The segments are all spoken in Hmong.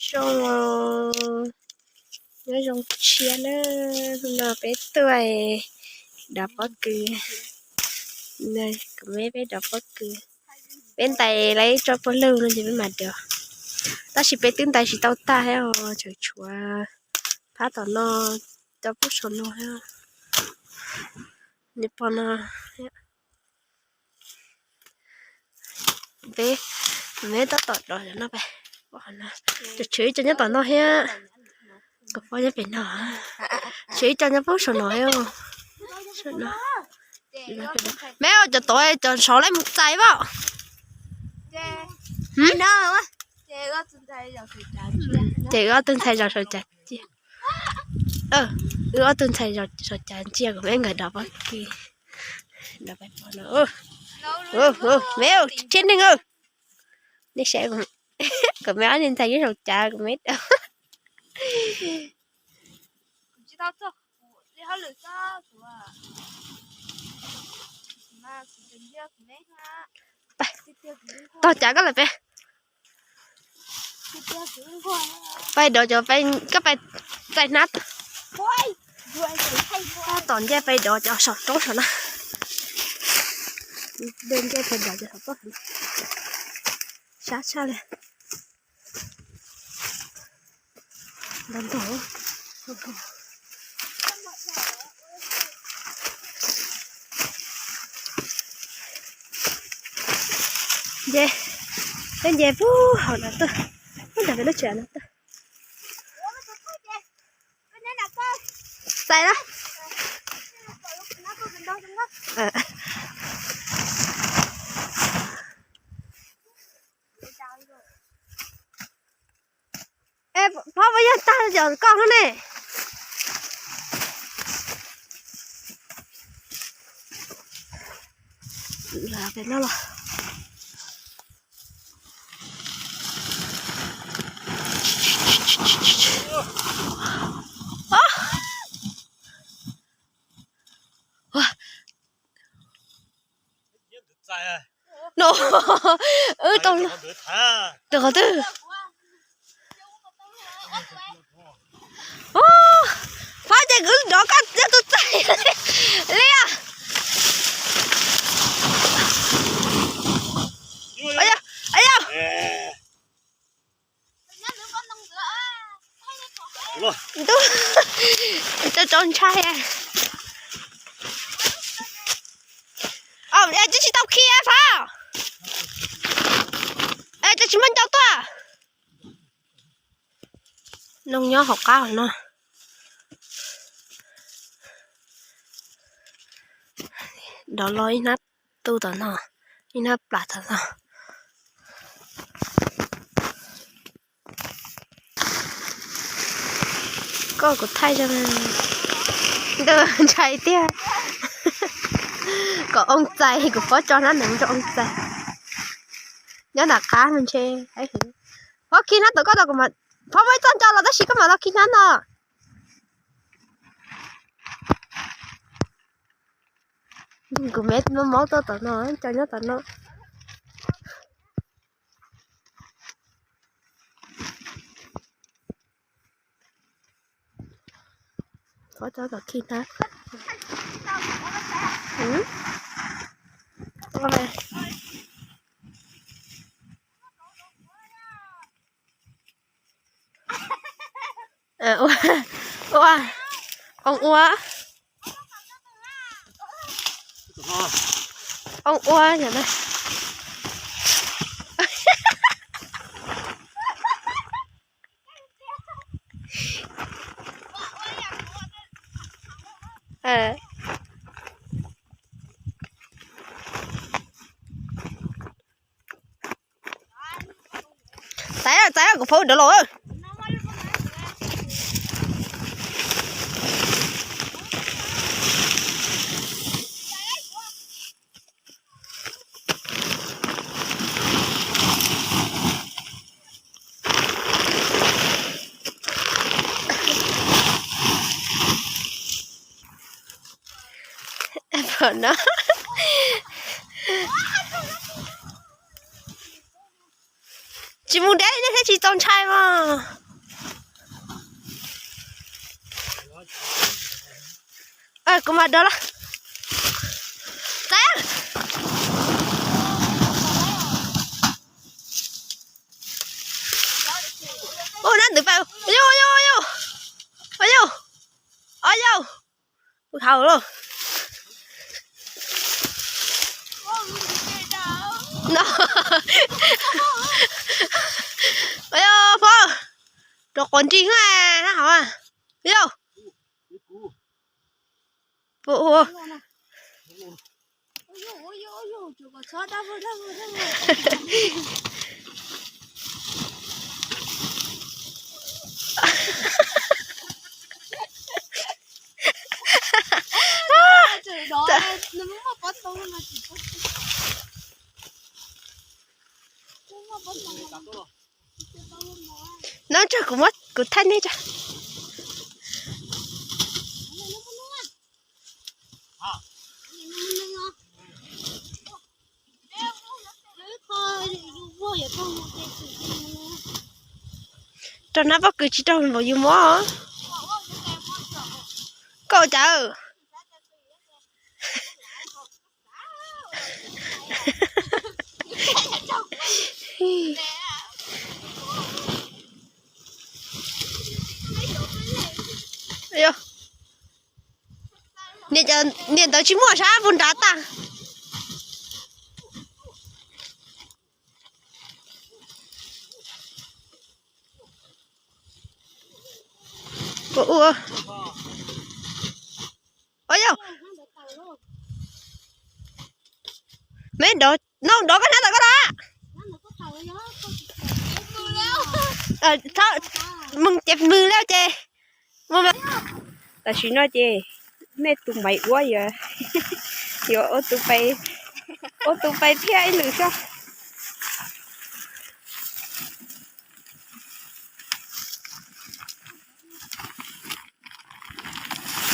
Zoo, nyob zoo tshiab na, no peb tuaj dov pob kws, kuv me peb dov pob kws, peb ntais lawv tso puag lug no ces peb mam dov, tab sis peb twb ntais tsis tau tag thiab os, tseem tshuav phab tom no, cov pub saum no thiab, nws pom no. Peb, peb tab tom dov cov no, tshuav ib co nyob tom no thiab, kuv pom nyob pem no, tshuav ib co nyob pub saum no thiab. Me cov tod cov saud lawv mus txais pom. Ces wb ob tug ntxhais zaum saum cav cia. Wb ob tug ntxhais zaum saum cav ntsia kuv me nkawd dov pob kws. Me, thiab neeg, nej saib, kuv me ob niag ntxhais nyob saum cav, kuv me dov. Tog cav koj lawm peb. Pais dov cov, koj pais txais hnab. Tom ncej pais dov cov saum roob saum na. Ncej pais dov cov saum toj, sab tshaj li. Ntau ntau. Nce, peb nce puag hauv no tuaj, puag nram peb lub tsev no tuaj. Txais na. Phob, puas yog tag cov koj ne? No, wb tau rau qhov twg? Phob, ces kuv rov koj nyob tus txais li os. Yog, yog. Ntuj, tau tau ntshai. Twb tsis tau khi Phob, twb tsis muaj ncau tuaj. Noog nyob hauv qab no. Dov los ib hnab tu tom no, ib hnab plam tom no. Koj kuv thaij zoo, ntshai tiag. Kom oo txais, kuv pab tso hnab ntawd mus rau oo txais. Nyob nram qab no ntshe. Phob, khi hnab tom koj, Phob muaj ib txoj ncau los tab sis koj mam los khi hnab no. Kuv me mob mob tuaj tom no, cov nyob tom no. Phob tso tom khi hnab. Ua, oo ua, oo ua. Txais, txais, kuv phob dov los. Pom no. Tsis mus deb nej thiaj tsis txaus ntshai mas. Kuv mam dov los. Txav. Ua nab ntws pais. Yau, yau, yau, yau, yau. Haus lauj. Yau, pog, rau quav nrig hab hauv. Yau. No tso kuv muab kuv thaij nej tso. Raug nab pob kws tsis raug npaum yus mob. Koj cas. Niam ntawd tsis muaj sab puag nrad tag. Ua yog me dov no dov koj hnab tawm koj los. Mus ces mws lawm ces. Tam sim no ces nej tus pais ua, yuav ua tus pais, ua tus pais thiab ib lwm xwb.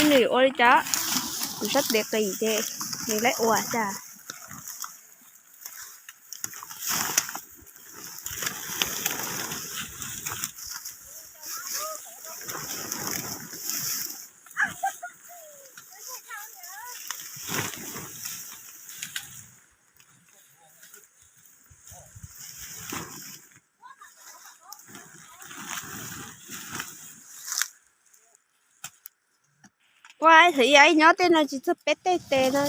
Nws ua li cas, kuv sab tes qis ces nws lawv ua cas. Ua thaum ub nyob tej no tsis txog peb tej tes no.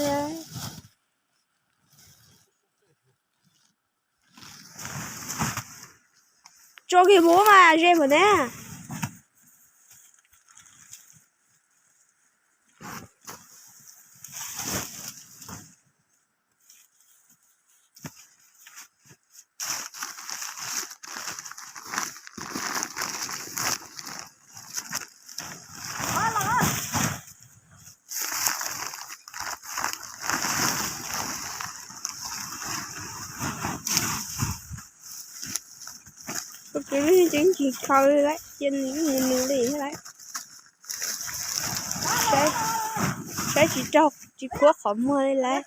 Tso kiag mus mas ze mus ne. Kuv tseem tsis khaws li lawm, cia nws mus nws li thiab lawm. Saib tsis raug, tsis khuab qhov muag li lawm.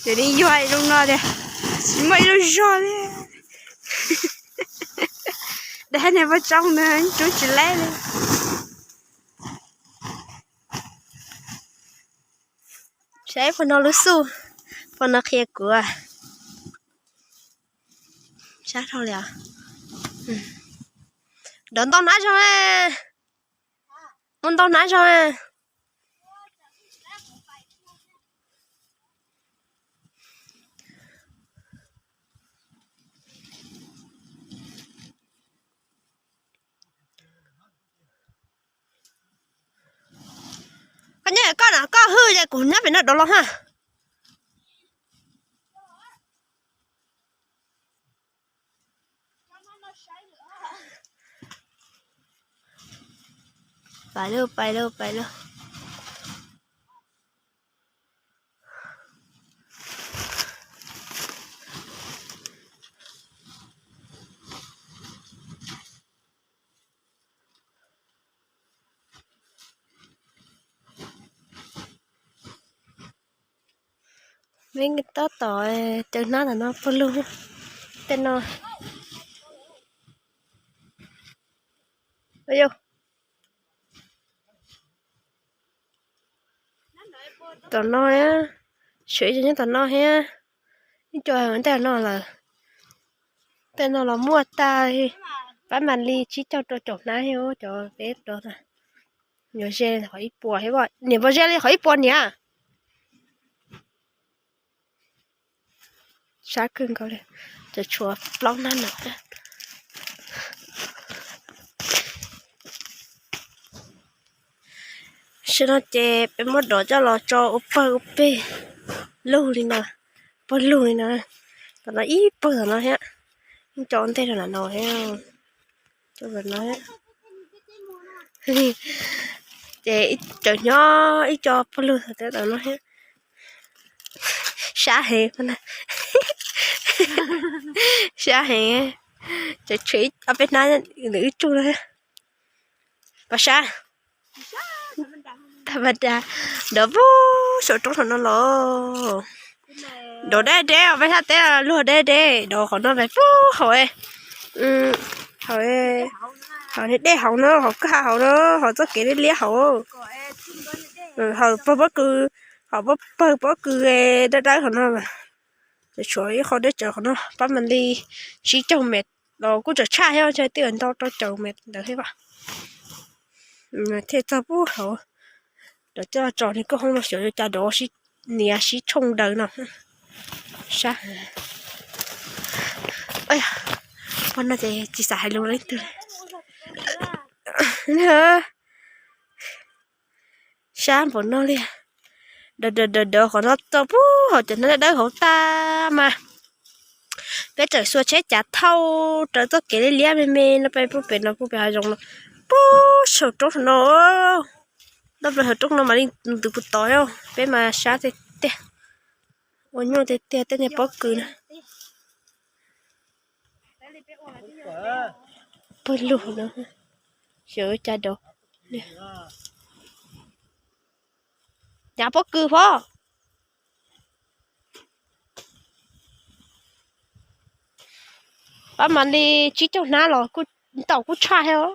Ces nws yuag ib lub no tiag, tsis muaj ib lub zog li. Dab niag poj tsoom ntawd rub tsis laib li. Saib pog no lub xub, pog no qhia kuv. Sab dhau li os. Dov ntau hnab zog, muaj ntau hnab zog. Koj nyob koj no koj hwj ces kuv nyob pem no dov los ha. Pais lauj, pais lauj, pais lauj. Peb tab tom caws hnab tom no pawg lug. Tej no, tom no, suav ib co nyob tom no thiab. Ib co tej no lawm. Tej no los muaj tag, pab mam li tsib caug rau caum hnab thiab cov peb rau. Yuav ze qhov ib puas thiab, niam puas ze li qhov ib puas niam? Sab kawg nkaus li, tseem tshuav plaub hnab no. Tam sim no ces peb muab dov coj los tso ua pawg ua peg lug li no, pawg lug li no. Tom no ib pawg tom no thiab, yeej tso ntej rau lam no thiab. Ces tseem nyob ib co pawg lug tom no thiab. Sab heev, sab heev. Tseem tshuav ob peb hnab ntawm wb tsuj no. Pab sab, tha ma da, dov pug saum roob saum no los. Dov deb deb os, peb sab teb luag deb deb, dov qhov no pem pug hauv, hauv, hauv dej hauv no, hauv kwj ha hauv no, hauv txoj kev liab liab hauv. Hauv pawg pob kws, hauv pawg pob kws dawb dawb hauv no. Tseem tshuav ib qho deb tsawv qhov no, pab mam li tsib caug mev los kuj tseem tshaj thiab, ntshe twb ntau rau caum mev ntawd thiab. Thiaj txog pub hauv. Dov coj tso nws kuj hoob no xyov yuav cas dov nias sib tshooj daws no. Sab, pog no ces tsis xav hais lus leej twg. Sab npaum no li. Dov dov dov dov qhov no txog pub hauv cov hnab dawb dawb hauv tag mas. Peb tseem xuas tsheb cav thauj raws txoj kev liab liab me me no peb pub pem no pub pem hav zoov no, pub saum roob saum no. Noj plaws hauv roob no mam li ntws puv tod, peb mas sab tiag tiag. Ua nyuaj tiag tiag tej niag pob kws na. Pawg lug no, xyov cas dov. Nyav pob kws phob. Pab mam li tsib caug hnab los kuj tau kuj tshaj thiab.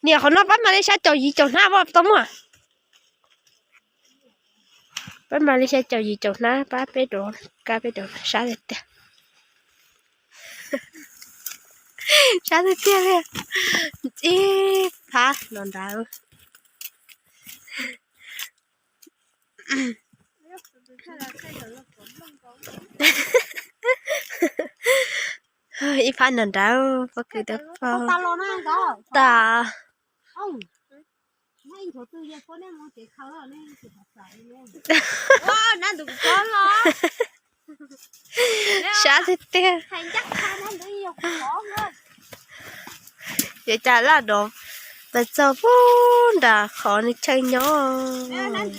Niam, qhov no pab mam li xya caum yim caum hnab pab tau muaj. Pab mam li xya caum yim caum hnab pab peb rov kab peb rov sab tiag tiag. Sab tiag tiag li. Ib phab no nrad. Ib phab no nrad, pob kws tawg pog tas. Sab tiag tiag. Yuav cas laj dov pes txog pub nram qhov nws chaw nyob.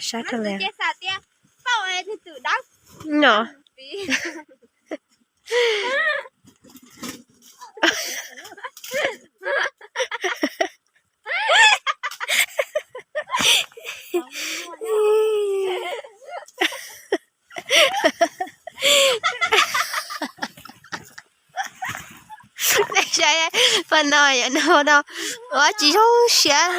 Sab rau li no. Saib, pog no yom, no no, ua tsis zoo siab.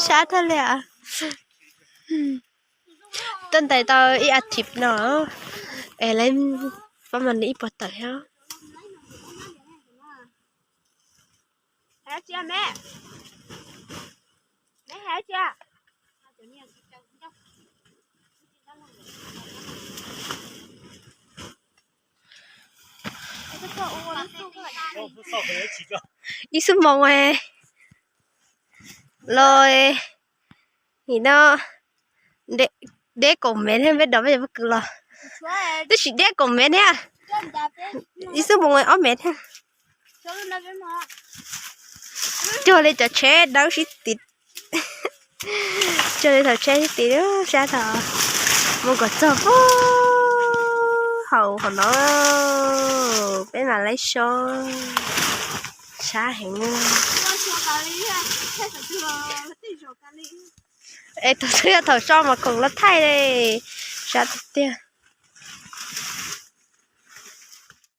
Sab tag li. Tuaj ntais tau ib as thiv no, es lawv pab mas li ib puas tawm thiab. Ib xuab moos los nim no Deb kaum mev thiab, peb dov peb cov pob kws los. Twb tsis deb kaum mev thiab. Ib xub mus ob mev thiab. Cuag li cov tsheb dawb sib tim. Cuag li thaum tsheb sib tim sab thaum mus kom txog pub hauv hauv no. Peb mam li so. Sab heev. Es thaum twg yog thaum so mas khoom los thaij li. Sab tiag tiag.